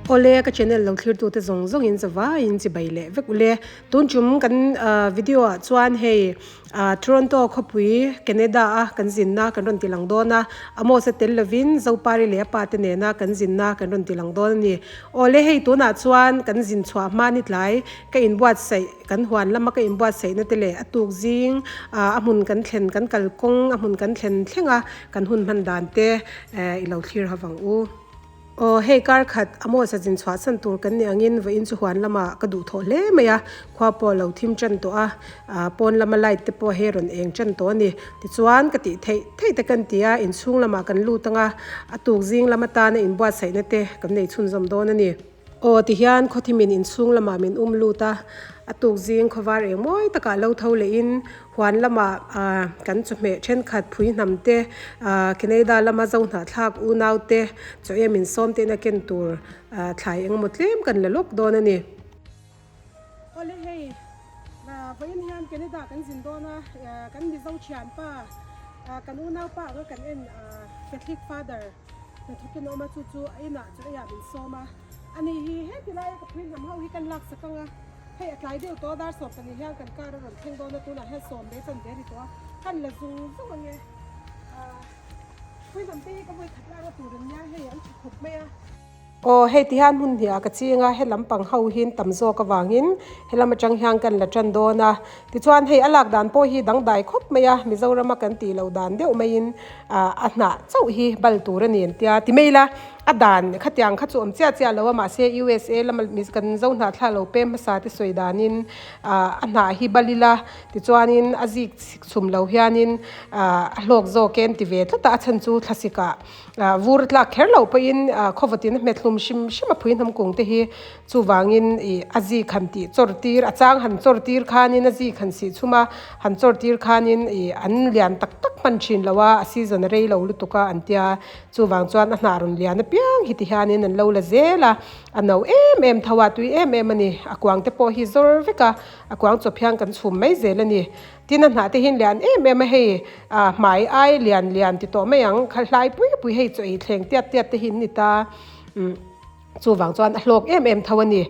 Awle ka channel lo thlir tute zawng zawng in zavai in chibai leh vek ule. Tun tum kan video ah chuan hei Toronto khawpui Canada a kan zinna kan rawn ti lang dawn a, Amos a tel lovin Zopari leh a pa te nena kan zinna kan rawn ti lang dawn a ni. Awle hei tunah chuan kan zin chhuah hma ni tlai ka inbuatsaih kan huan lama ka inbuatsaihna te leh a tuk zing a hmun kan thlen kan kalkawng a hmun kan thlen thleng a kan hun hman dan te i lo thlir ho vang u. Aw hei kar khat Amos a zin chhuah san tur kan nih angin vawiin chu huan lamah ka duh thawh hle mai a, khua pawh a lo thim tan tawh a, pawn lama light te pawh hei rawn eng tan tawh a ni. Tichuan ka tih theih theih te kan ti a, inchhung lamah kan lut ang a, a tuk zing lam atana inbuatsaihna te kan nei chhunzawm dawn a ni. Aw tihian khawthimin inchhung lamah min um lut a, a tuk zing khawvar eng mawi takah lo tho lehin huan lamah ah kan chawhmeh thenkhat phui hnam te ah Canada lama zo hnahthlak unau te chaw em insawm te in a ken tur ah thlai engemaw tlem kan la lawk dawn a ni. Awle hei vawiin hian Canada kan zin dawn a, kan Mizo thianpa kan unaupa anga kan en Catholic Father hnathawkin a awm a, chu chu a inah chaw eiah min sawm a, ani hi heti laia ka phui hnam ho hi kan laksak ang a, hei a tlai deuh tawh a, dar 12 hian kan car a rawn thleng dawn a, tunah hian sawm leh chanve a ni tawh a, kan la zung zung ang e. Phui hnam te hi ka vawi khat lak a tur an nia, hei an tha khawp mai a. Aw, hei ti hian hmun hnih ah ka ching a, he lampang ho hi tam zawk avangin helam atang hian kan la tan dawn a. Tichuan hei a lak dan pawh hi dangdai khawp mai a, Mizorama kan tih loh dan deuh maiin a hnah chauh hi bal tur a ni an tia. Ti mai ila, a dan khatiang kha chu awm chiah chiah lo a, mahse USA lama kan zo hnah thla lo pem hmasa te sawi danin a hnah hi bal ila, tichuanin a zik chhum lo hianin a hlawk zawk e an ti ve tlat a, a chhan chu thlasik ah. Vur tlak kher loh pawhin khawvatin a hmet hlum hrim hrim a phui hnam kung te hi chuvangin ih a zik han tih chawr tir a chang han chawr tir khanin a zik han sih chhum a han chawr tir khanin ih an lian tak tak hman thin lo a a season a rei lo lutuk a an tia chuvang chuan a hnah rawn lian apiang hi ti hianin an lo la zel a a no em em tho a tui em em a ni a kuang te pawh hi zawr vek a a kuang chawp hian kan chhum mai zel a ni. Tin a hnah te hian lian em em a hei ah hmai ai lian lian ti tawh mai ang kha hlai pui pui hei chaw ei thleng tiat tiat te hi an ni ta umm chuvang chuan a hlawk em em tho a ni.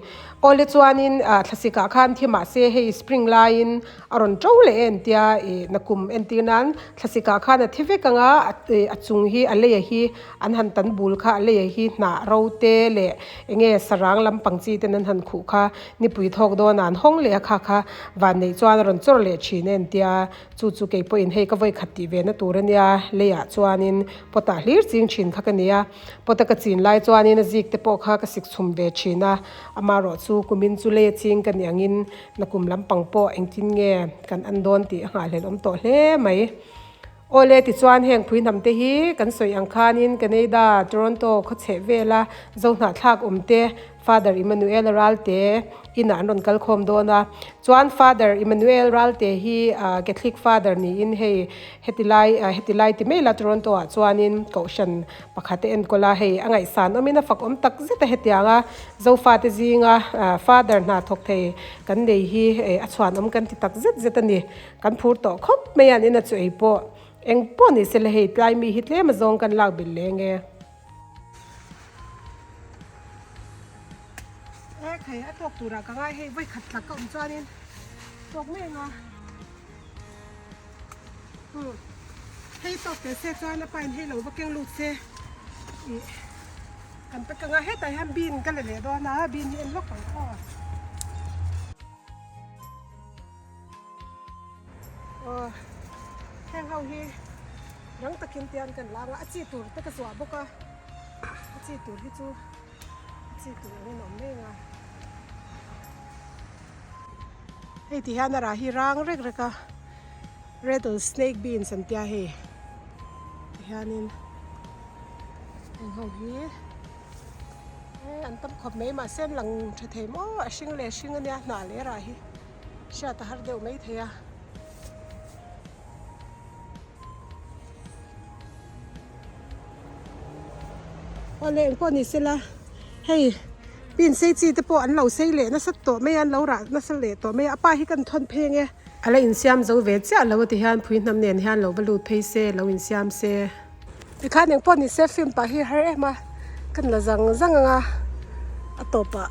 Awle chuanin ah thlasik ah khan thi mahse hei spring laiin a rawn to leh e an tia ih nakum entir nan thlasik ah khan a thi vek ang a a chung hi a lei hi an han tan bul kha a lei hi hnah ro te leh eng nge sarang lampang chi ten an han khuh kha Nipui thawk dawn an hawng leh a kha kha van neih chuan a rawn chawr leh thin e an tia, chu chu kei pawhin hei ka vawi khat tih ve na tur a nia, leiah chuanin pot ah hlir ching thin kha ka ni a, pot a ka chin lai chuanin a zik te pawh kha ka sik chhum ve thin a, amaherawh chu kumin chu lei a ching ka nih angin nakum lampang pawh engtin nge kan an dawn tih a nghahhlelh awm tawh hle mai. Awle tichuan heng phui hnam te hi kan sawi ang khanin Canada, Toronto khawchheh vela Zohnahthlak awm te Father Emmanuel Ralte inah an rawn kal khawm dawn a. Chuan Father Emmanuel Ralte hi Catholic Father niin hei heti lai heti lai ti mai la Toronto ah chuanin Kohhran pakhat a enkawl a, hei a ngaihsan awmin a fak awm tak zet a hetiang a Zofate zinga Father hna thawk thei kan nei hi a chhuanawm kan ti tak zet zet a ni. Kan phur tawh khawp mai a, an ina chu ei pawh eng pawh ni se la hei tlai mi hi tlem azawng kan lak belh leng e. E khai a tawk turah ka ngai hei vawi khat tlak ka awm chuanin tawk mai anga umm hei tawk tel se chuan a pain hei lo va keng lut se ih kan pe ka ngai hetah hian bean ka la leh dawn a bean hi en lawk ang aw. Aw heng ho hi rang takin tian kan lang a a chi tur te ka zuah bawk a a chi tur hi chu a chi tur angin a awm reng a hei ti hian a rah hi rang rek rek a rattle snake beans an tia hei ti hianin heng ho hi e an tam khawp mai mahse an lang tha thei maw a hring leh hring ania hnah leh rah hi. Hriat a har deuh mai thei a. Awle engpawh ni sela hei pin sei chi te pawh an lo sei leh nasa tawh mai a an lo rah nasa leh tawh mai a a pa hi kan thawn pheng e. A la insiam zo ve chiah lo a ti hian phui hnam nen hian lo va lut phei se lo insiam se. Tikhan engpawh ni se film pah hi har em a kan la zang zang ang a. A tawpah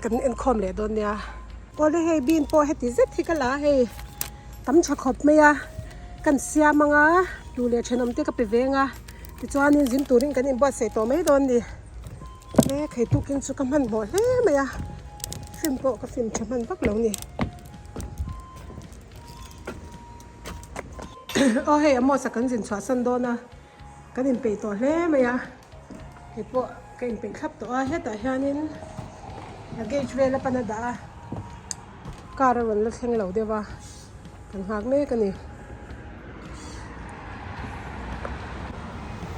kan enkhawm leh dawn nia. Awle hei bean pawh heti zet hi ka la a hei tam tha khawp mai a kan siam ang a duh leh thenawm te ka pe veng a tichuanin zin turin kan inbuatsaih tawh mai dawn a ni he khei tukin chu ka hmanhmawh hle mai a film pawh ka film tha hman vak lo a ni. Aw hei Amos-a kan zin chhuah san dawn a kan inpeih tawh hle mai a kei pawh ka inpeih thlap tawh a hetah hianin luggage vel a pan a dah a car a rawn la thleng lo deuh a kan nghak mek a ni.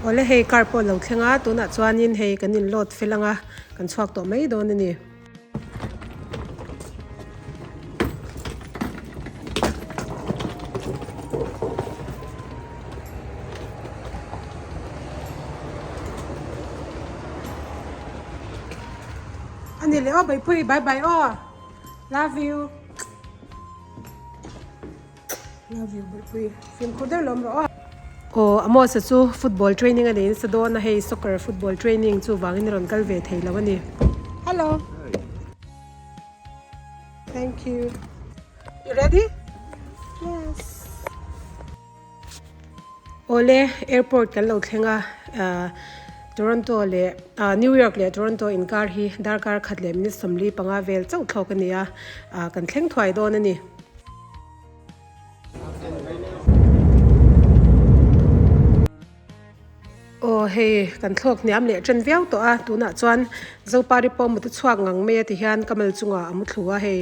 Awle hei car pawh a lo thleng a tunah chuanin hei kan in load fel ang a kan chhuak tawh mai dawn a ni. Ani leh aw Baipui bye bye aw love you love you Baipui fimkhur deuh lawm rawh aw. Aw Amos-a chu football training a nei nasa dawn a hei soccer football training chuvangin a rawn kal ve thei lo a ni. Hello. Thank you. You ready? Yes. Awle airport kan lo thleng a ah Toronto leh ah New York leh Toronto inkar hi darkar khat leh minute 45 vel chauh thlawk a ni a ah kan thleng thuai dawn a ni. Aw hei kan thlawk hniam leh ṭan viau tawh a tunah chuan Zopari pawh mut a chhuak ngang mai a tihian kamal chungah a mu thlu a hei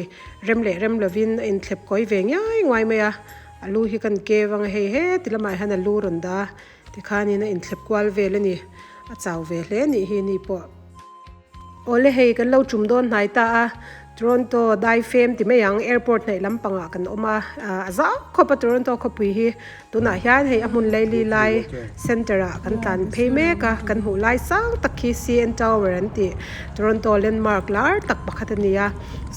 rem leh rem lovin a inthlep kawi ve ngiai nguai mai a a lu hi kan keu ang a hei heti lamah hian a lu rawn dah a tikhanin a inthlep kual vel a ni a chau ve hle a nih hi ni pawh. Awle hei kan lo tum dawn hnai ta a, Toronto dai fem ti mai ang airport hnaih lampangah kan awm a, a zau khawp a Toronto khawpui hi tunah hian hei a hmun laili lai center ah kan tlan phei mek a, kan hmuh lai sang tak khi CN Tower an tih Toronto landmark lar tak pakhat a ni a,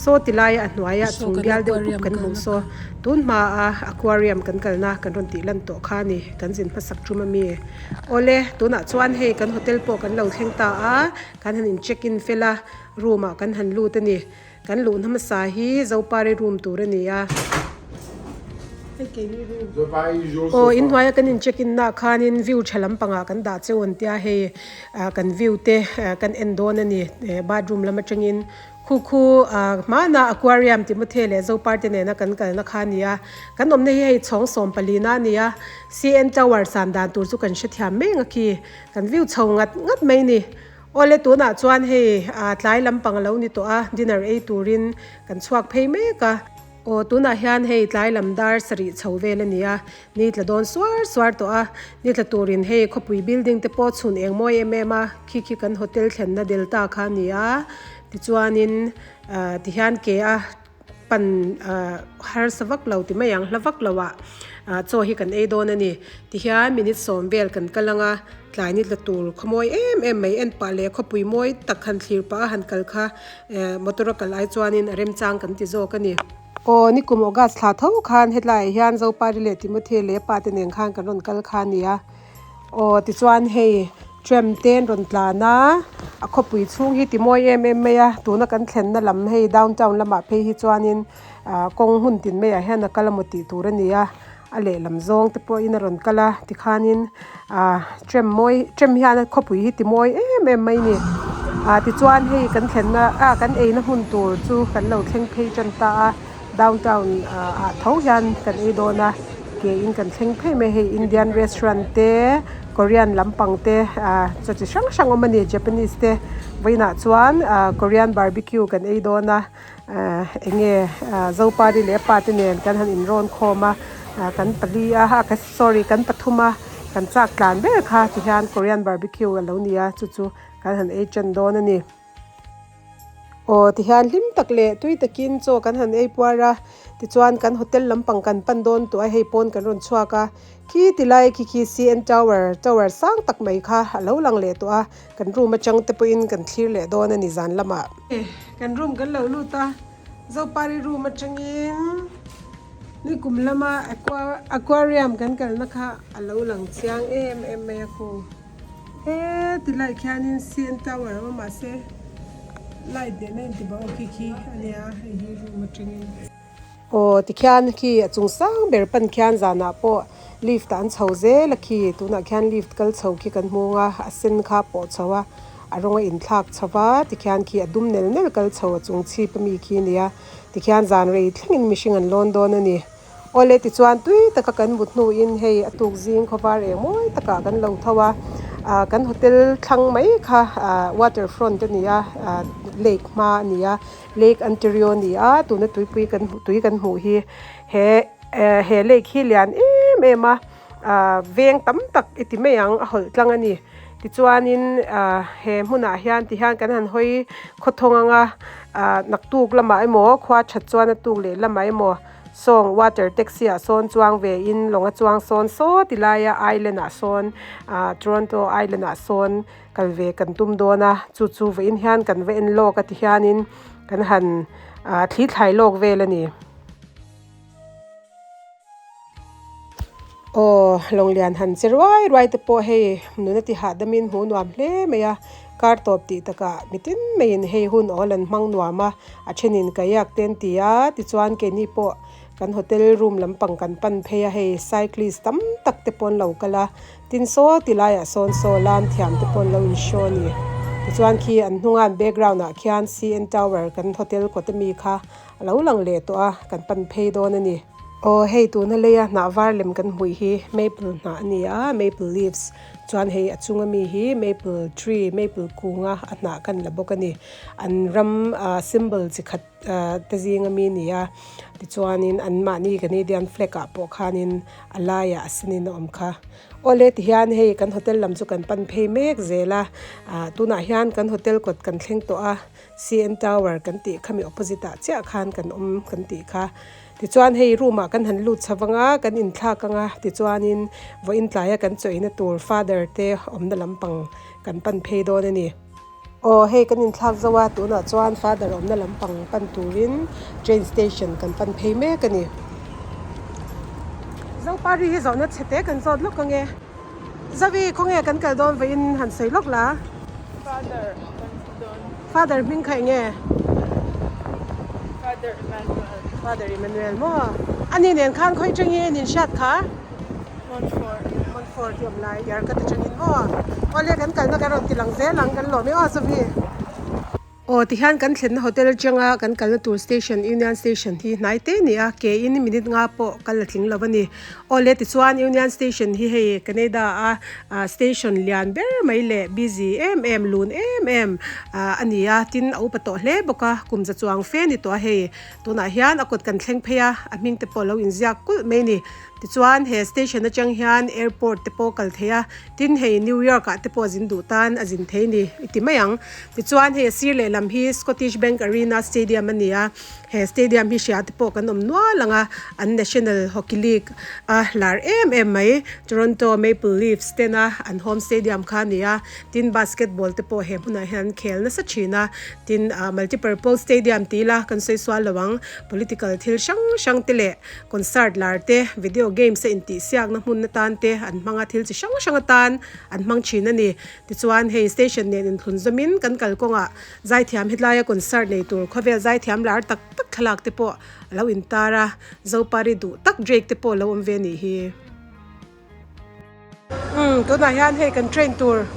saw ti laia a hnuaiah chung bial deuh pup kan hmuh saw tun hma a aquarium kan kalna kan rawn tih lan tawh kha a ni kan zin hmasak tum a mi. Awle, tunah chuan hei kan hotel pawh kan lo thleng ta a, kan han in check in fel a, room ah kan han lut a ni. Kan luhna hmasa hi Zopari room tur a ni a. Aw, inhnuaia kan in check in naah khanin view tha lampangah kan dah cheu an tia hei kan view te kan en dawn a ni bathroom lam atangin. Khu khu hmana aquarium Timothy leh Zopar te nena kan kalna kha a ni a, kan awmna hi hei chhawng 14 a ni a, CN Tower san dan tur chu kan hrethiam mai ang a khi, kan view chho ngat ngat mai ni. Awle tunah chuan hei tlai lampang a lo ni tawh a, dinner ei turin kan chhuak phei mek a. Aw tunah hian hei tlai lam dar sarih chho vel a ni a, ni tla dawn suar suar tawh a, ni tla turin hei khawpui building te pawh chhun eng mawi em em a, khi khi kan hotel thlenna Delta kha a ni a, tichuanin ah tihian ke a pan ah harsa vak lo ti mai ang hla vak lo ah ah chaw hi kan ei dawn a ni, tihian minute 10 vel kan kal ang a, tlai ni tla tur khawmawi em em mai en pah leh khawpui mawi tak han thlir pah a han kal kha eh motor a kal ai chuanin a remchang kan ti zawk a ni. Aw nikum August thla tho khan hetlaiah hian Zopari leh Timothy leh pa te nen khan kan rawn kal kha a ni a. Aw tichuan hei tram te an rawn tlan a, a khawpui chhung hi ti mawi em em mai a, tuna kan thlenna lam hei downtown lamah phei hi chuanin ah kawng hmun tin maiah hian a kal amaw tih tur a ni a. A lehlam zawng te pawhin a rawn kal a tikhanin ah tram mawi tram hian a khawpui hi ti mawi em em mai a ni ah tichuan hei kan thlenna ah kan eina hmun tur chu kan lo thleng phei tan ta a downtown ah ah tho hian kan ei dawn a ke in kan thleng phei mai a hei Indian restaurant te Korean lampang te ah chaw chi hrang hrang awm a ni Japanese te vawiinah chuan ah Korean barbecue kan ei dawn a. Ahh eng nge ah Zopari leh a pa te nen kan han inrawn khawm a ah kan pali a ah ka sorry kan pathum a kan chak tlan ber kha ti hian Korean barbecue a lo ni a chu chu kan han ei tan dawn a ni. Aw ti hian hlim tak leh tui takin chaw kan han ei puar a tichuan kan hotel lampang kan pan dawn tawh a hei pawn kan rawn chhuak a khi ti lai khi khi CN Tower tower sang tak mai kha a lo lang leh tawh a. Kan room atang te pawhin kan thlir leh dawn a ni zan lamah. Kan room kan lo lut a, Zopari room atangin nikum lama aquarium kan kalna kha a lo lang chiang em em mai a khu. He ti lai khianin CN Tower a awm a mahse. Light nen a inti bawk a khi khi a nia hei hi room atangin. Aw tikhian khi a chung sang ber pan khian zanah pawh lift ah an chho zel a khi tunah khian lift kal chho khi kan hmung a a sen kha a pawh chho a a rawng a inthlak chho va tikhian khi a dum nel nel kal chho a chung chhip ami khi a nia tikhian zan rei thlengin mihring an lawn dawn a ni. Awle tichuan tui taka kan mut hnuin hei a tuk zing khawvar eng mawi takah kan lo tho a, ah kan hotel thlang mai kha ah water front a ni a, ah lake hma a ni a, lake Ontario a ni a, tuna tuipui kan hmuh tui kan hmuh hi he eh he lake hi lian em em a, ah veng tam tak i ti mai ang a hawlh tlang a ni tichuanin ah he hmunah hian ti hian kan han hawi khawthawng ang a, ah naktuk lamah emaw khua that chuan a tuk leh lamah emaw. Sawng water taxi ah sawn chuang ve in lawng a chuang sawn saw ti laia island ah sawn ah Toronto island ah sawn kal ve kan tum dawn a chu chu vawiin hian kan va en lawk a ti hianin kan han ah thli thlai lawk vel a ni. Aw Lawnglian han che ruai ruai te pawh hei nuna ti hahdam in hmuh nuam hle mai a kar tawp tih takah mitin maiin hei hun awl an hmang nuam a a thenin kayak te an ti a tichuan keini pawh kan hotel room lampang kan pan phei a hei cyclist tam tak te pawh an lo kal a tin saw ti laiah sawn saw lan thiam te pawh an lo in show a ni tichuan khi an hnunga an background ah khian C N tower kan hotel kawt ami kha a lo lang leh tawh a kan pan phei dawn a ni. Aw hei tuna leia hnah var lem kan hmuih hi maple hnah a ni a maple leaves chuan hei a chunga mi hi maple tree maple kunga a hnah kan la bawk a ni an ram ah symbol chi khat ah te zinga mi a ni a tichuanin an mahni Canadian flag ah pawh khanin a laiah a senin a awm kha. Awle tihian hei kan hotel lam chu kan pan phei mek zel a ah tunah hian kan hotel kawt kan thleng tawh a C_N tower kan tih khami opposite ah chiah khan kan awm kan tih kha. Tichuan hei room ah kan han lut chho vang a, kan inthlak ang a, tichuanin vawiin tlaia kan chawina tur father te awmna lampang kan pan phei dawn a ni. Aw hei kan inthlak zo a, tunah chuan father awmna lampang pan turin train station kan pan phei mek a ni. Zopari hi zawhna chhe te kan zawt lawk ang e. Zovi khawnge kan kal dawn vawiin han sawi lawk la. Father kan ti dawn. Father hming kha enge? Father Emmanuel. Father Emmanuel maw? Ani nen khan khawi tangin in inhriat kha? Montfort. Montfort i awm lai Yarkata tangin maw? Awle kan kalna kan rawn ti lang zel ang kan lawm e aw Zovi. Aw tihian kan thlenna hotel atanga kan kalna tur station Union Station hi hnai te a ni a, ke in minute nga pawh kal a tling lo a ni. Aw le tichuan Union Station hi hei Canada a ah station lian ber mai leh busy em em lun em em ah a ni a, tin a upa tawh hle bawk a, kum za chuang fe a ni tawh a hei tunah hian a kawt kan thleng phei a, a hming te pawh a lo inziak kulh mai a ni. Tichuan he station atang hian airport te pawh kal thei a, tin hei New York ah te pawh zin duh tan a zin thei ni i ti mai ang. Tichuan hei a sir lehlam hi Scottish Bank Arena Stadium a ni a, he stadium hi hria te pawh kan awm nual ang a, an National Hockey League a lar em em mai Toronto Maple Leafs tena an home stadium kha a ni a, tin basketball te pawh he hmunah hian an khel nasa thin a, tin ah multipurpose stadium ti ila kan sawi sual lo ang, political thil hrang hrang te leh Concert lar te, video games a intihsiakna hmun atan te an hmang a, thil chi hrang hrang atan an hmang thin a ni. Tichuan hei station nen inthlun zawmin kan kalkawngah zaithiam hetlaia concert nei tur khawvel zaithiam lar tak tak thlalak te pawh a lo intar a, Zopari duh tak Drake te pawh a lo awm ve a nih hi. Umm tunah hian hei kan train tur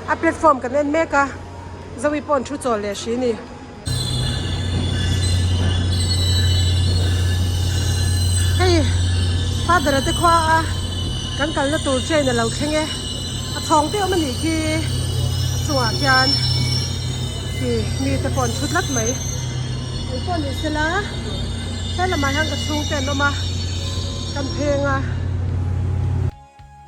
a platform kan en mek a Zoe pawh an thu chawl leh hri ni. Hei father a te khua a kan kalna tur train a lo thleng e a chhawng te awm a nih khi a chungah khian khi mi te pawh an thu tlat mai engpawh ni sela he lamah hian ka chhungte an awm a kan pheng a.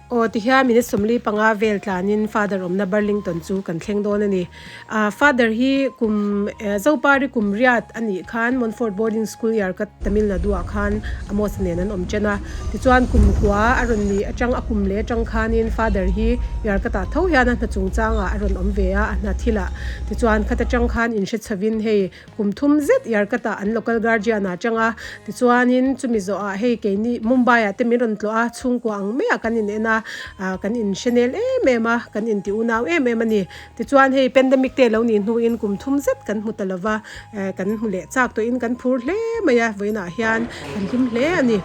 Aw tihian minute 45 vel tlanin Father awmna Burlington chu kan thleng dawn a ni. Ah Father hi kum Zopari kum riat a nih khan Montfort Boarding School Yarkat Tamil Nadu ah khan Amos nen an awm chen a. Tichuan kum kua a rawn nih atang a kum leh atang khanin Father hi Yarkat ah tho hian a hna chungchangah a rawn awm ve a, a hna thilah. Tichuan khat atang khan inhre chhovin hei Kum thum zet Yarkata an local guardian ah chang a, tichuanin chumi zawhah hei keini Mumbai ah te min rawn tlawh a, chhungkua ang maiah kan in en a. a, ah kan in hre nel em em a, kan inti unau em em a ni. Tichuan hei pandemic te lo nih hnuin kum thum zet kan hmu ta lova, eh kan hmu leh chak tawhin kan phur hle mai a, vawiinah hian kan hlim hle a ni.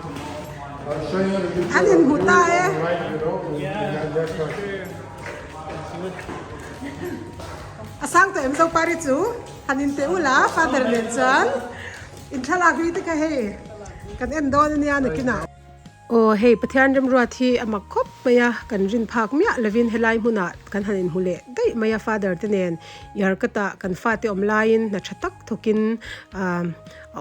An inhmu ta e. A sang tawh em Zopari chu? Han inteh ula father nen chuan in thlalak ri te kha hei kan en dawn ania nakinah. Aw hei Pathian remruat hi a mak khawp mai a, kan rin phak miah lovin helai hmunah kan han inhmu leh daih mai a father te nen Yarkata kan fate awm laiin hna tha tak thawkin a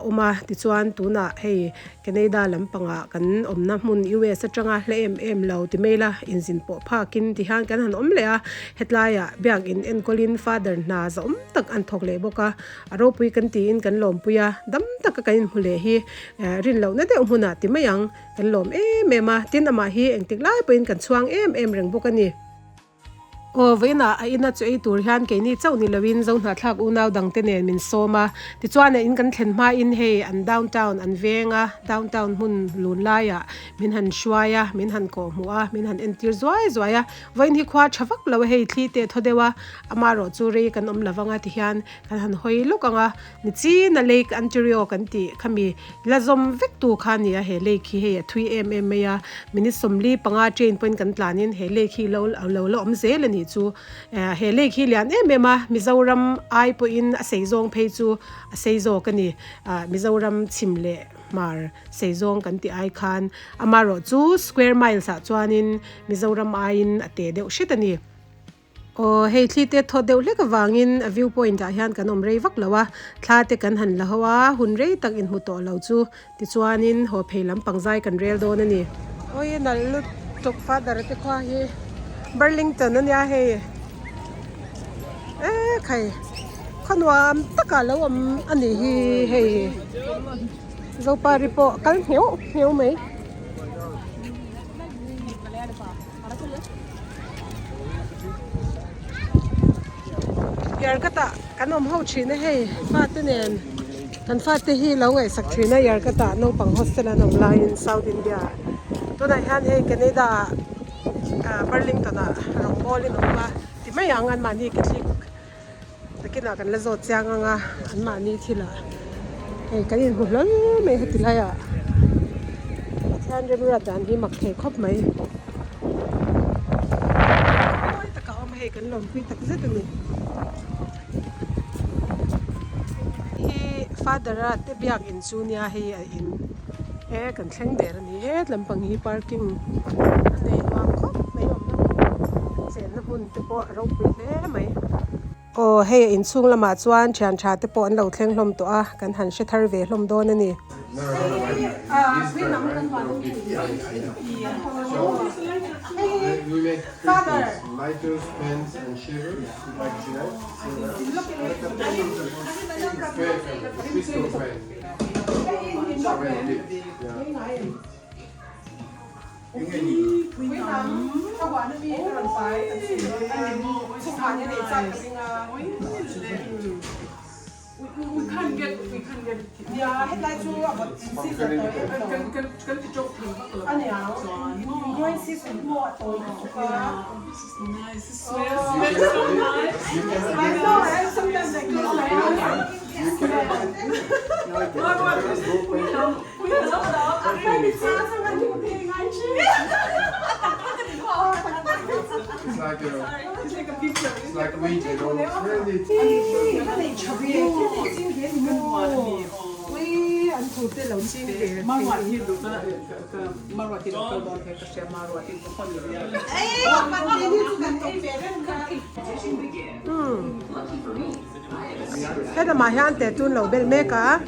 awm a, tichuan tunah hei Canada lampangah kan awmna hmun US atanga hla em em lo ti mai la inzin pawh phakin tihian kan han awm leh a, hetlaiah biakin enkawlin father hna zahawm tak an thawk leh bawk a. A ropui kan tiin kan lawmpui a, dam taka kan inhmu leh hi rin lohna deuh hmunah ti mai ang, kan lawm em em a, tin amah hi engtik lai pawhin kan chhuang em em reng bawk a ni. Aw, vawiinah a ina chu ei tur hian keini chauh ni loin Zohnahthlak unau dangte nen min sawm a, tichuan a in kan thlen hmain hei an downtown an veng a, downtown hmun lun laiah min han hruai a, min han kawhhmuh a, min han entir zuai zuai a, vawiin hi khua tha vak lo a hei thli teh thaw deuh a, amaherawh chu rei kan awm lovang a tihian Kan han hawi lawk ang a, Nichina Lake Ontario kan tih khami la zawm vek tu kha a ni a, he lake hi hei a thui em em mai a, minute 45 train pawhin kan tlanin he lake hi lo lo la awm zel a nih chu. He lake hi lian em em a, Mizoram ai pawhin a sei zawng phei chu a sei zawk a ni, Mizoram chhim leh hmar sei zawng kan tih ai khan amaherawh chu square miles ah chuanin Mizoram aiin a te deuh hret a ni. Aw hei thli te thawt deuh hlek avangin a view point ah hian kan awm rei vak lo a, thla te kan han la ho a, hun rei tak inhmu tawh lo chu tichuanin haw phei lampang zai kan rel dawn a ni. Awi nalh lutuk father te khua hi Burlington a nia hei e khai khaw nuam takah lo awm a nih hi hei Zopari pawh kal ngheuh ngheuh mai. Yarkata kan awm ho thin a hei fate nen kan fate hi lo ngaihsak thin a Yarkata naupang hostel an awm laiin South India tunah hian hei Canada ah Burlington ah rawngbawlin a awm a ti mai ang anmahni Catholic nakinah kan la zawt chiang ang a anmahni thilah hei kan inhmu hlawl mai heti laiah Pathian remruat dan hi mak thei khawp mai mawi taka awm hei kan lawmpui tak zet a ni hi father a te biakin chu nia hei a in he kan thleng der a ni het lampang hi parking a nei nuam khawp mai awmna hmun chenna hmun te pawh a ropui hle mai. Aw hei a inchhung lamah chuan thian tha te pawh an lo thleng hlawm tawh a kan han hre thar ve hlawm dawn a ni. Helamah hian tattoo an lo bel mek a.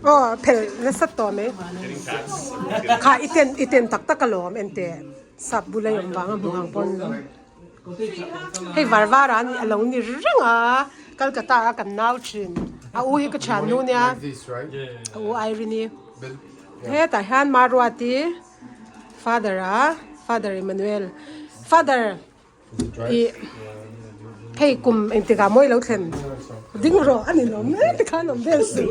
Aw phel nasa tawh mai. Kha i ten i ten tak tak alawm enteh sap bula i awm vang a hmu ang pawn. Hei var var a a lo ni reng a Calcutta a kan nau thin a u hi ka thian nu nia a u Irene-i hetah hian Maruati father a father Emmanuel father ih. Hei kum engtikah mawi lo thlen ding rawh a ni lawm e tikhan awm vel suh.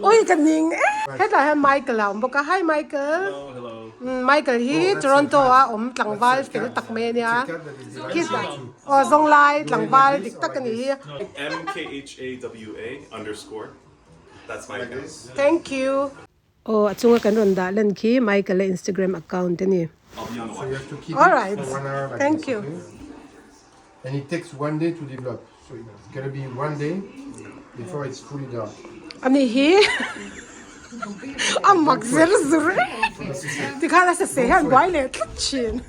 Ui ka ning e. Hetah hian Michael a awm bawk a. Hi Michael. Michael hi Toronto a awm tlangval fel tak mai a nia. Khitah aw zawnglai tlangval dik tak a nih hi. MKHAWA underscore that's my account. Thank you. Aw a chunga kan rawn dah lan khi Michael a Instagram account a ni. I'll be on the watch. Alright. Thank you. And it takes one day to develop. So it's gonna be one day before it's fully dark. Ani hi a mak zer zur e. Tikhan a sase hian buai leh tlat thin.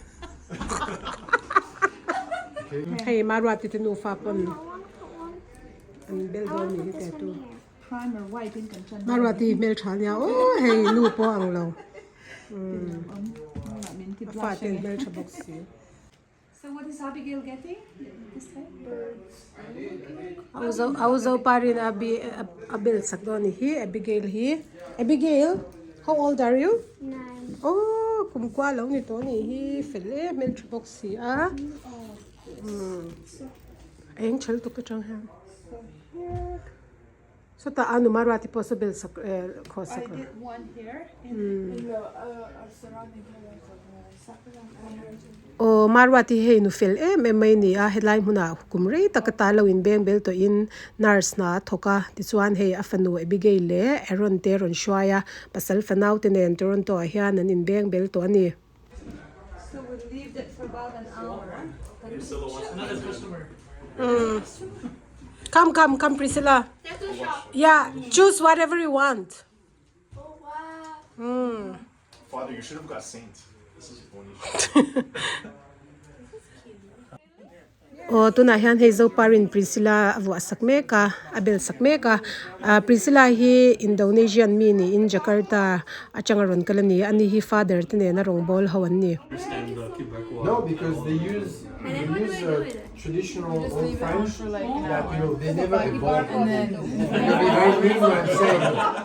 Hei Maruati te nufa pawn an bel dawn ni hi tattoo. Maruati hmeltha ania aw hei nu pawh ang lo a fate an hmeltha bawk si. Au zopa rin a a bel sak dawn a ni hi Abigail hi Abigail how old are you? Aw kumkua lo ni tawh a nih hi fel em hmeltha bawk si a a eng tha lutuk atang hian. Sawtah a numa ruati pawh saw bel sak eh khaw sak a. Aw Maruati hei nu fel em em mai a ni a helai hmunah kum rei tak ata lo inbeng bel tawhin nurse hna a thawk a tichuan hei a fanu Abigail leh Aaron te a rawn hruai a pasal fanau te nen Toronto ah hian an inbeng bel tawh a ni. Come come come Priscilla yeah choose whatever you want Father you should have got saint this is funny. Aw tunah hian hei Zoparin Priscilla a vuah sak mek a a bel sak mek a ah Priscilla hi Indonesian mi niin Jakarta atanga rawn kal a ni a ni hi father te nena rawngbâwl ho an ni. No because they use they use a traditional old French that you know they never evolved.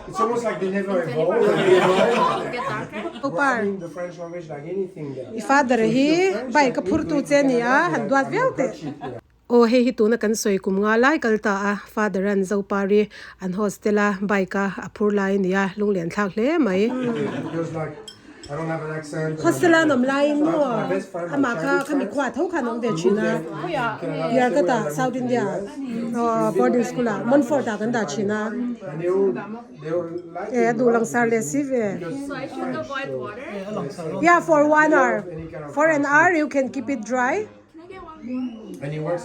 It's almost like they never evolved. They evolved. Zopar. The French language like anything there. I father hi bike a phur tu che a ni a, han duat viau teh. Aw hei hi tuna kan sawi kum nga lai kal ta a, father an Zopari an hostel a bike a a phur lai a ni a, lunglian thlak hle mai. Hostel a an awm laiin maw amah kha khami khua tho khan a awm ve thin a, Yarkata South India aw boarding school ah Montfort ah kan dah thin a. E a duh langsar leh si ve. Yeah for one hour. For an hour you can keep it dry.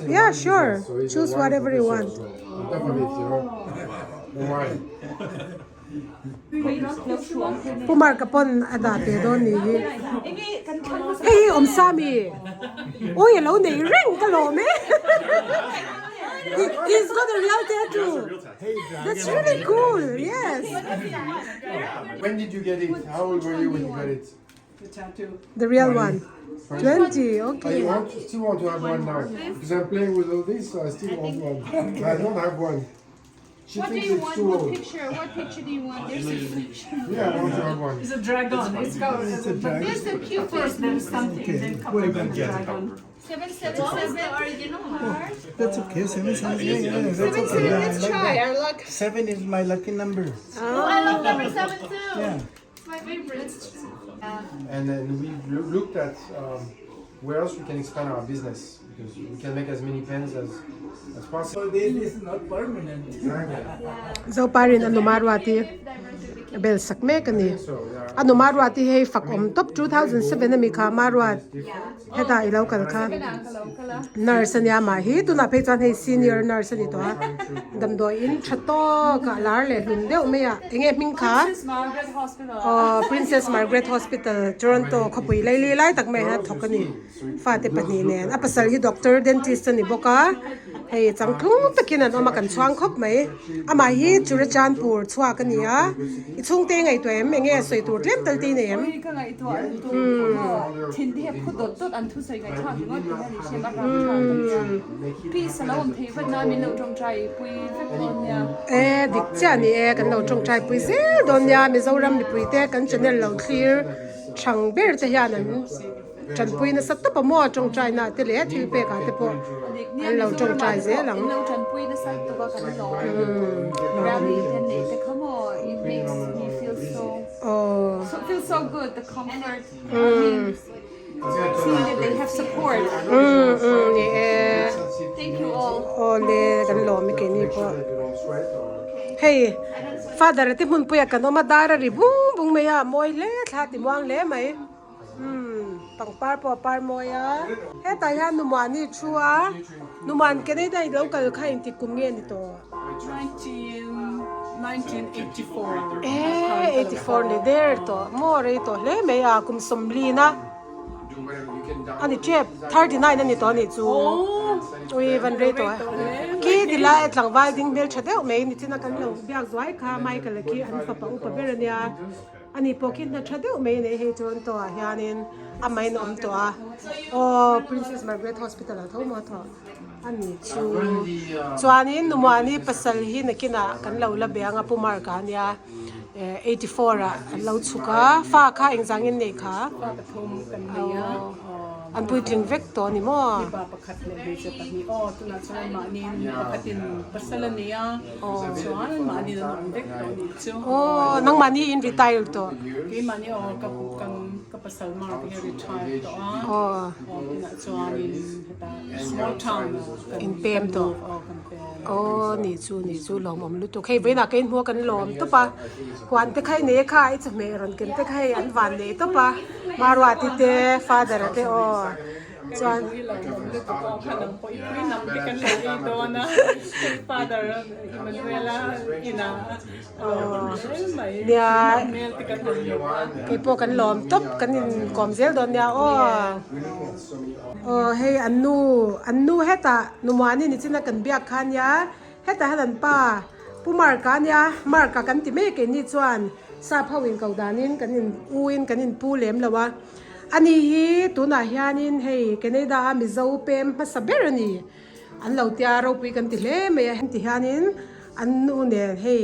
Yeah sure. Choose whatever you want. Pu Mark a pawn a dah ve dawn ni hi. Hei hi awm sa mi. Ui a lo nei reng ka lawm e. He's got a real tattoo. That's really cool, yes. When did you get it? How old were you when you got it? The tattoo. The real one. 20, okay. I want, still want to have one now because I'm playing with all this, so I still want one. But I don't have one. She What do thinks you it's want? too What old. picture? What picture do you want? There's a picture. Yeah, I want to have one. It's a dragon. It's got It's a dragon. There's a cute First there's something, then couple Wait, of wait. dragon. 777 original heart. That's okay. 7, 7, yeah, yeah, that's okay. 77. Yeah, I Let's like try that. our luck. 7 is my lucky number. Oh, I love number 7 too. Yeah. It's my favorite. And then we looked at where else we can expand our business because we can make as many pens as as possible. So this is not permanent. Exactly. Zoparin a numa ruati a bel sak mek a ni. A numa ruati hei fak awm tawp 2007 ami kha Maruat hetah i lo kal kha nurse a nia mah hi tunah phei chuan hei senior nurse a ni tawh a damdawi in tha tawk ah lar leh hlun deuh mai a eng nge hming kha aw Princess Margaret Hospital Toronto khawpui laili lai tak mai hian a thawk a ni fate pahnih nen a pasal hi doctor dentist a ni bawk a hei changtlung takin an awm a kan chhuang khawp mai amah hi Churachandpur chhuak a ni a i chhungte i ngaihtuah em eng nge sawi tur tlem tal te i nei em. E dik chiah a ni e kan lo tawngtai pui zel dawn nia Mizoram mipui te kan channel lo thlir thang ber te hian an. Tanpui nasa tawp a maw tawngtaina te leh thil pek ah te pawh an lo tawngtai zel ang. Ni e awle kan lawm e keini pawh hei father te hmunpui ah kan awm a dar a ri bung bung mai a mawi hle thla ti muang hle mai. Umm pangpar pawh a par mawi a. Hetah hian Numuani thu a, Numuan Canada i lo kal kha engtik kum nge ni tawh? 1984. Eh 84 ni der tawh maw rei tawh hle mai a kum sawmlin a a ni tep 39 a ni tawh a nih chu ui van rei tawh e khi ti lai a tlangval ding hmeltha deuh mai nichina kan lo biak zuai kha Michael a khi an fapa upa ber a nia. Ani pawh khi hna tha deuh mai a nei hei Toronto ah hianin amahin a awm tawh a aw Princess Margaret Hospital ah tho maw a thawh ani chu chuanin Numuani pasal hi nakinah kan lo la be anga Pu Mark ah ania eh 84 ah an lo chhuk a fa kha engzangin nei kha Fa pathum kan nei a aw an puitling vek tawh a ni maw? Mipa pakhat leh hmeichhe pahnih aw tunah chuan mahni pakhatin pasal a nei a. Chuan mahni an awm vek tawh nih chu. Aw nangmahni in retire tawh. Keimahni aw ka kan ka pasal mark hi retire tawh a. Aw. Aw tunah chuanin heta small town ah kan In pem tawh. Aw kan pem. Aw nih chu nih chu lawmawm lutuk. Hei vawiinah ka inhmu a kan lawm tawp a. Huan te kha i nei a kha i chawhmeh rawn ken te kha hei an van nei tawp a. Maruati te father a te aw. Chuan nia keipawh kan lawm tawp kan inkawm zel dawn nia aw aw hei an nu an nu hetah Numuani ni chin a kan biak kha nia hetah hian an pa Pu Mark-a ania Mark-a kan ti mai keini chuan sap ho inko danin kan in u in kan inpu lem lo a. Ani hi tunah hianin hei Canada a Mizo pem hmasa ber a ni. An lo tia ropui kan ti hle mai a. Ti hianin an nu nen hei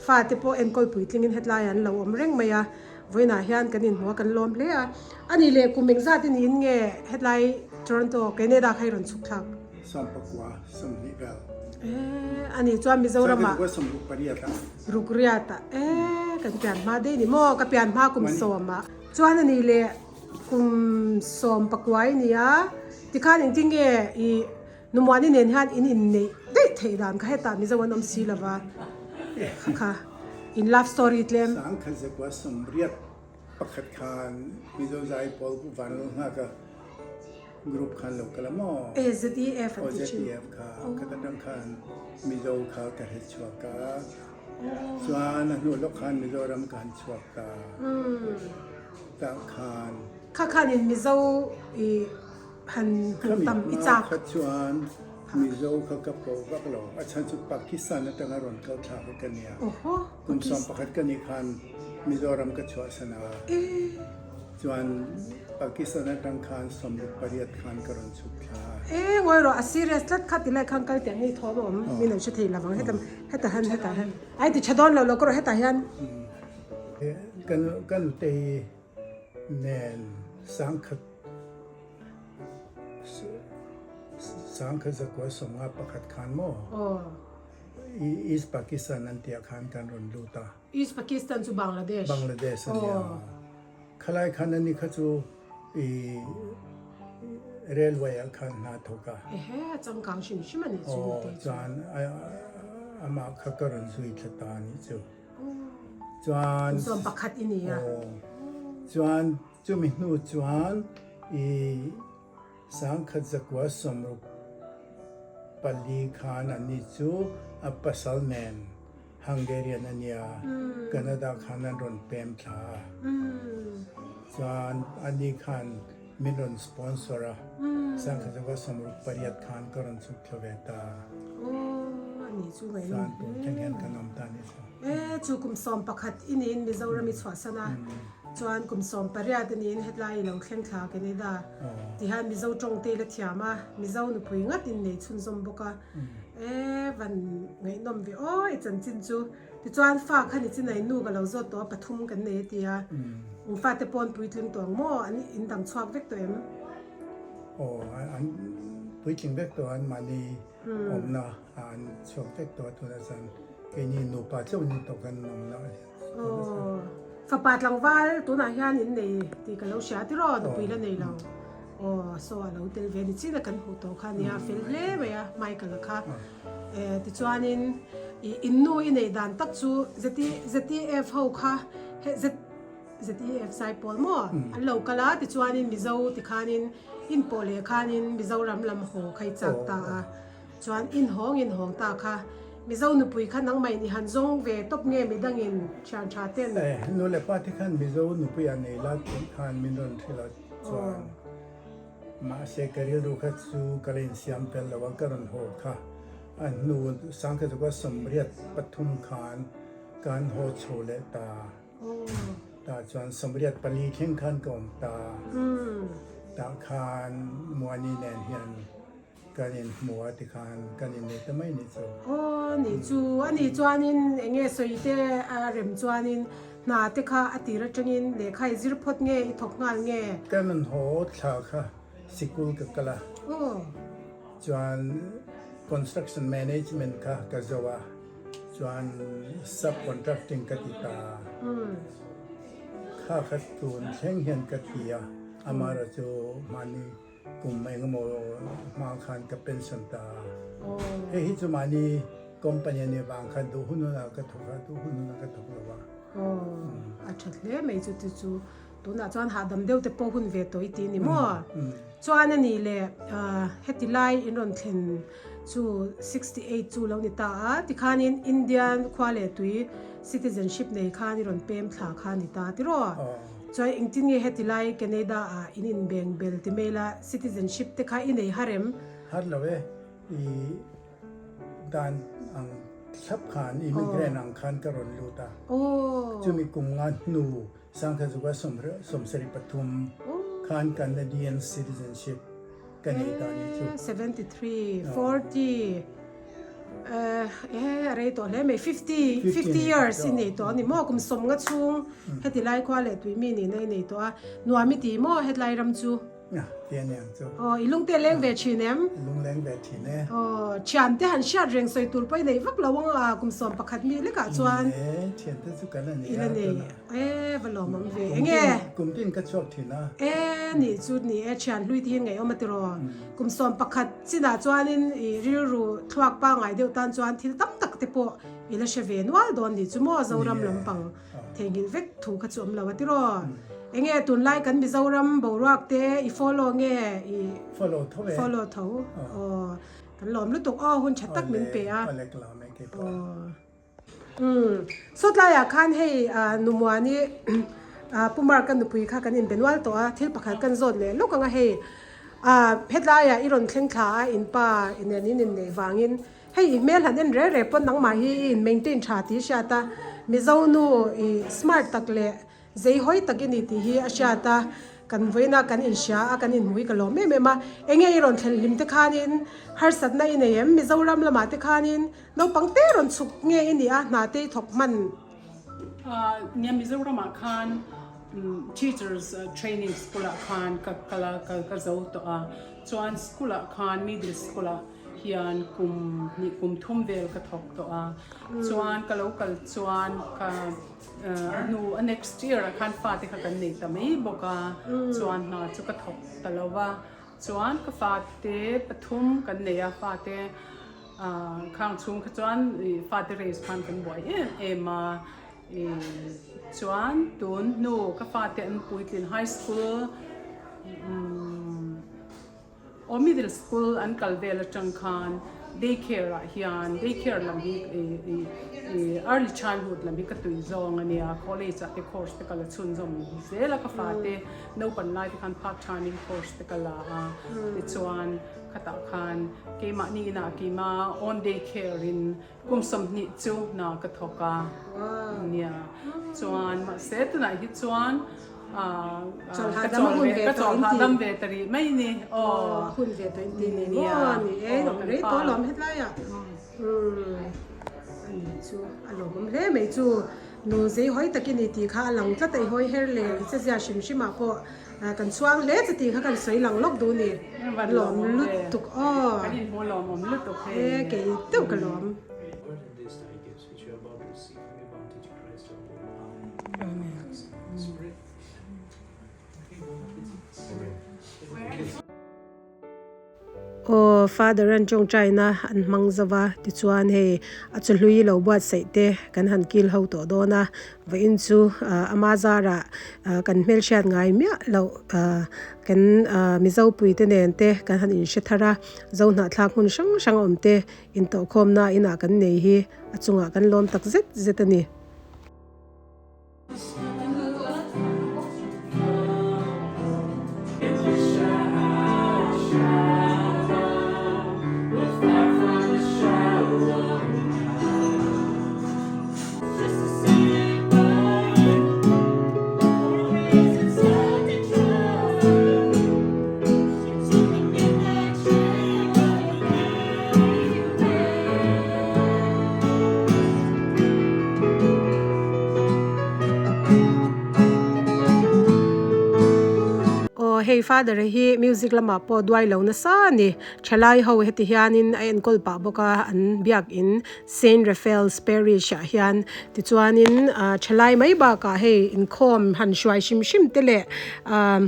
fate pawh enkawl puitlingin hetlaiah an lo awm reng mai a. Vawiinah hian kan inhmu a, kan lawm hle a. Ani leh kum engzat i niin nge hetlai Toronto, Canada kha i rawn chhuk thlak? Sawmpakua 20 vel. Eee ani chuan Mizoramah. Sawmpakua 68 ah. Rukriat ah eee kan pian hma daih ni maw? Ka pian hma kum sawmah. Chuan a nih leh kum 18 i ni a, tikhan engtin nge i Numuani nen hian in inneih daih theih dan kha hetah Mizo an awm si lova kha kha in love story tlem. Sangkhat zakua 81 khan Mizo zai pawl van lo nghak a group khan lo kal a maw? E ZEF an ti thin. Aw ZEF kha kha atang khan Mizo kha ka hre chhuak a chuan a hnu lawk khan Mizoram ka han chhuak ta tah khan. Kha khanin Mizo i han hmuh tam i chak. Kha chuan Mizo kha ka pawh vak lo. A chhan chu Pakistan atanga rawn kal thla kha ka nia. Kum 11 ka nih khan Mizoram ka chhuahsan a. Chuan Pakistan atang khan 68 khan ka rawn chhuk thla a. E ngawi rawh a serious tlat kha tilai khan kal teh ngei thawm a awm min an hre thei lovang heta hetah hian hetah hian ai ti tha dawn lo lo ka rawh hetah hian. Ka nutei nen sangkhat sangkhat zakua 51 khan maw East Pakistan an tih ah khan kan rawn lut a. East Pakistan chu Bangladesh. Bangladesh a nia. Khalai khan ani kha chu i railway ah khan hna thawk a. Ehe, a changkang hrim hrim a nih chu Aw, chuan amah kha ka rawn zui thla ta a nih chu. Chuan. 11 i ni a. Aw, chuan chumi hnu chuan i sangkhat zakua 64 khan ani chu a pasal nen Hungarian a nia, Canada khan an rawn pem thla a. Chuan ani khan min rawn sponsor a, sangkhat zakua 68 khan ka rawn chhuk thla ve ta. Chuan tun thleng hian kan awm ta a nih chu. E, chu kum 11 i niin Mizoram i chhuahsan a, chuan kum 18 i niin hetlai i lo thleng thla Canada tihian Mizo tawng te i la thiam a, Mizo nupui ngat in nei chhunzawm bawk a. E van ngaihnawm ve aw i chanchin chu. Tichuan fa kha ni chinai nu ka lo zawt tawh a pathum kan nei a ti a. In fate pawn puitling tawh ang maw? An in dang chhuak vek tawh em? Aw an puitling vek tawh an mahni awmna ah an chhuak vek tawh a tunah chuan keini nupa chauh ni tawh kan awmna a ni. Aw fapa tlangval tunah hian in nei tih ka lo hria tiraw nupui la nei lo. Aw saw a lo tel ve ni chin a kan hmuh tawh kha nia fel hle mai a Michael a kha eh tichuanin ih in nu i neih dan tak chu ZT ZTF ho kha he Z ZEF Saipawl maw an lo kal a tichuanin Mizo tikhanin in pawh leh khanin Mizoram lam haw kha i chak ta a chuan in hawng in hawng ta kha Mizo nupui kha nangmah in i han zawng ve tawp nge midangin thian tha ten. Eh nu leh pa te khan Mizo nupui a nei la tih khan min rawn hrilh a. Chuan mahse ka rilru kha chu ka la insiam fel lo a, ka rawn haw kha a hnu sangkhazuka 83 khan kan haw chho leh ta. Tah chuan 84 thleng khan ka awm ta. Tah khan Muani nen hian Kan inhmu a tikhan kan innei ta mai nih chu. Aw nih chu, a nih chuanin eng nge sawi te a rem chuanin hna te kha a tir atangin lehkha i zir phawt nge i thawk nghal nge? Ka nun haw thla kha sikul ka kal a, chuan construction management kha ka zo a, chuan sub contracting ka ti ta, kha kha tun thleng hian ka ti a, amaherawhchu mahni Kum engemaw hma khan ka pension ta a. Hei hi chu mahni company a nih vang khan duh hun hunah ka thawk a, duh hun hunah ka thawk lo a. Aw, a tha hle mai chu chu chu. Tunah chuan hahdam deuh te pawh hun ve tawh i ti ni maw? Chuan a nih leh heti lai in rawn thlen chu 68 chu lo ni ta a, tikhanin Indian khua leh tui citizenship nei khan i rawn pem thla kha a ni ta tiraw? Chuan engtin nge heti lai Canada ah in inbeng bel ti mai la, citizenship te kha i nei har em? Har lo e, i dan ang thlap khan immigrant ang khan ka rawn lut a. Chumi kum nga hnu Sangkhazuka 73 khan Canadian citizenship Ka nei ta ni chu. 73, 40, eh a rei tawh hle mai, 50, 50 years i nei tawh a ni maw? Kum 50 chhung heti lai khua leh tui mi nihna i nei tawh a, nuam i ti maw hetlai ram chu? Nga, ti a niang chu. Aw, i lungte a leng ve thin em? Lungleng ve thin e. Aw, thiante han hriat reng sawi tur pawh i nei vak lo ang a, kum 11 mi lekah chuan. E, thiante chu kan la nei I la a, nei. tunah. E, va lawm awm ve. Enge? Kum tin ka chhuak thin a. E, nih chu ni e, thian hlui te hian ngaihawm a tiraw. Kum 11 chinah chuanin i rilru thluak pangngai deuh tan chuan thil tam tak te pawh i la hre ve nual dawn nih chu maw Zoram lampang theihnghilh vek thu kha chu awm lo a tiraw. Enge tunlai kan Mizoram boruak te i follow nge i Follow tho e. Follow tho. Aw, kan lawm lutuk aw hun tha tak min pe a. Awle, awle ka lawm e keipawh. Umm sawtlaiah khan hei Numuani Pu Mark-a nupui kha kan inbe nual tawh a, thil pakhat kan zawt leh lawk ang a hei hetlaiah i rawn thleng thla a in pa nen in inneih vangin hei i hmel han en reh reh pawn nangmah hi i in maintain tha tih i hriat a, Mizo nu i smart tak leh Zei hawi tak i ni tih hi a hriat a, kan vawiina kan inhria a, kan inhmu hi ka lawm em em a. Enge i rawn thlen hlim te khanin harsatna i nei em? Mizoram lamah te khanin naupang te rawn chhuk nge i nih a, hna te i thawk hman? Nia Mizoramah khan teachers training school ah khan ka kal a, ka zo tawh a, chuan school ah khan middle school ah hian kum hnih kum thum vel ka thawk tawh a, chuan ka lo kal chuan ka A hnu a next year ah khan fate kha kan nei ta mai bawk a, chuan hna chu ka thawk ta lo va, chuan ka fate pathum kan nei a, fate khang chhung kha chuan fate race khan kan buai em em a, chuan tun hnu ka fate an puitlin high school Aw middle school an kal vel atang khan day care ah hian day care lam hi early childhood lam hi ka tui zawng a nia college ah te course te ka la chhunzawm zel a ka fate naupan lai te khan part time in course te ka la a tichuan khatah khan keimahni inah keima own day care in kum 20 chu hna ka thawk a nia chuan mahse tunah hi chuan ka chawl ve ka chawl hahdam ve ta rih mai ni aw hun ve tawh in ti ni maw ni e rei tawh lawm hetlai ah. Umm ani chu a lawmawm hle mai chu nu zei hawi tak i ni tih kha a lang tlat a i hawi her leh i che zia hrim hrim ah pawh kan chhuang hle che tih kha kan sawi lang lawk duh a ni lawm lutuk aw e kei deuh ka lawm. Aw Father an tawngtaina an hmang zo va tichuan hei a chawhlui lo buatsaih te kan han kil ho tawh dawn a vawiin chu ama zarah kan hmelhriat ngai miah loh kan Mizo puite nen te kan han inhre thar a Zohnahthlak hmun hrang hrang a awm te intawhkhawmna inah kan nei hi a chungah kan lawm tak zet zet a ni. Aw hei father hi music lamah pawh duai lo nasa a ni thalai ho heti hianin a enkawl pah bawk a an biakin Saint Raphael's Parish ah hian tichuanin ah thalai mai bakah hei inkhawm han hruai hrim hrim te leh ah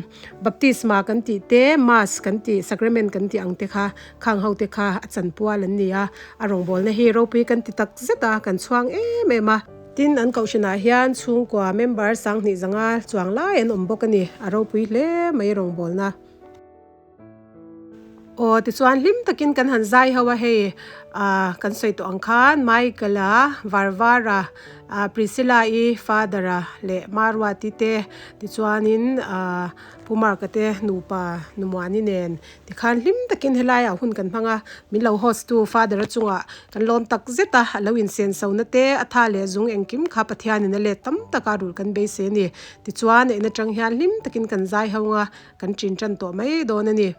baptisma kan tih te mass kan tih sacrament kan tih ang te kha Khang ho te kha a chanpual an ni a, a rawngbawlna hi ropui kan ti tak zet a, kan chhuang em em a. Tin, an kohhranah hian chhungkua member sanghnih zanga chuang lai an awm bawk a ni, a ropui hle mai rawngbawlna. Aw, tichuan hlim takin kan han zai ho a, hei ah kan sawi tawh ang khan Michael-a, Varvara, ah Priscilla-i father-a leh Maruati te, tichuanin ah Pu Mark-a te nupa Numuani nen Tikhan hlim takin helaiah hun kan hmang a, min lo host tu Father-a chungah kan lawm tak zet a, a lo insen sona te, a tha leh zung engkim kha Pathianin a let tam taka rulh kan beisei a ni. Tichuan, en atang hian hlim takin kan zai ho nga, kan chin tan tawh mai dawn a ni.